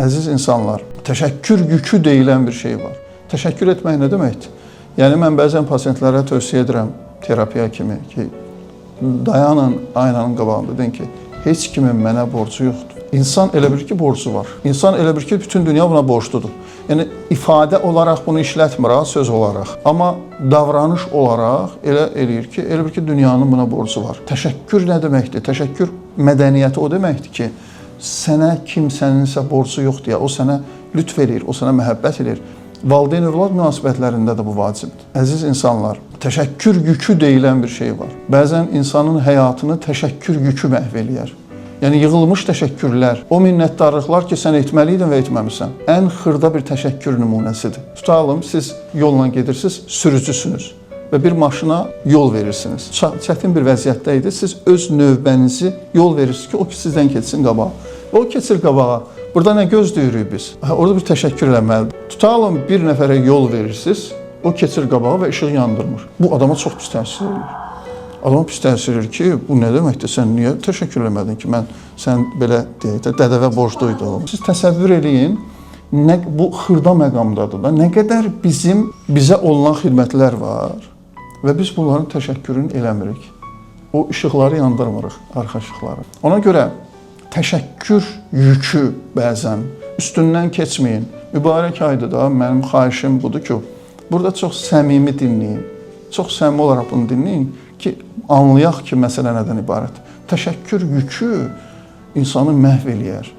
Əziz insanlar, təşəkkür yükü deyilən bir şey var. Təşəkkür etmək nə deməkdir? Yəni mən bəzən pasientlərə tövsiyə edirəm terapiya kimi ki, dayanın aynanın qabağında deyin ki, heç kimin mənə borcu yoxdur. İnsan elə bilir ki, borcu var. İnsan elə bilir ki, bütün dünya buna borcludur. Yəni ifadə olaraq bunu işlətmir, ha, söz olaraq. Amma davranış olaraq elə eləyir ki, elə bilir ki, dünyanın buna borcu var. Təşəkkür nə deməkdir? Təşəkkür mədəniyyəti o deməkdir ki, sənə kimsəninsə borcu yoxdur ya, o sənə lütf eləyir, o sənə məhəbbət eləyir. Valideyn övlad münasibətlərində də bu vacibdir. Əziz insanlar, təşəkkür yükü deyilən bir şey var. Bəzən insanın həyatını təşəkkür yükü məhv eləyər. Yəni yığılmış təşəkkürlər, o minnətdarlıqlar ki, sən etməliydin və etməmisən, ən xırda bir təşəkkür nümunəsidir. Tutalım, siz yolla gedirsiniz, sürücüsünüz və bir maşına yol verirsiniz. Çətin bir vəziyyətdə idi. Siz öz növbənizi yol verirsiniz ki, o ki sizdən keçsin qabağa. Və o keçir qabağa. Burada nə gözləyirik biz? Hə, orada bir təşəkkür eləməlidir. Tutalım bir nəfərə yol verirsiniz, o keçir qabağa və işıq yandırmır. Bu adama çox pis təsir eləyir. Adama pis təsir eləyir ki, bu nə deməkdir? Sən niyə təşəkkür eləmədin ki, mən sən belə deyək də dədəvə borcluydum. Siz təsəvvür eləyin, nə bu xırda məqamdadır da, nə qədər bizim bizə olunan xidmətlər var və biz bunların təşəkkürünü eləmirik. O işıqları yandırmırıq, arxa işıqları. Ona görə təşəkkür yükü bəzən üstündən keçməyin. Mübarək aydır da, mənim xahişim budur ki, burada çox səmimi dinləyin. Çox səmimi olaraq bunu dinləyin ki, anlayaq ki, məsələ nədən ibarət. Təşəkkür yükü insanı məhv eləyər.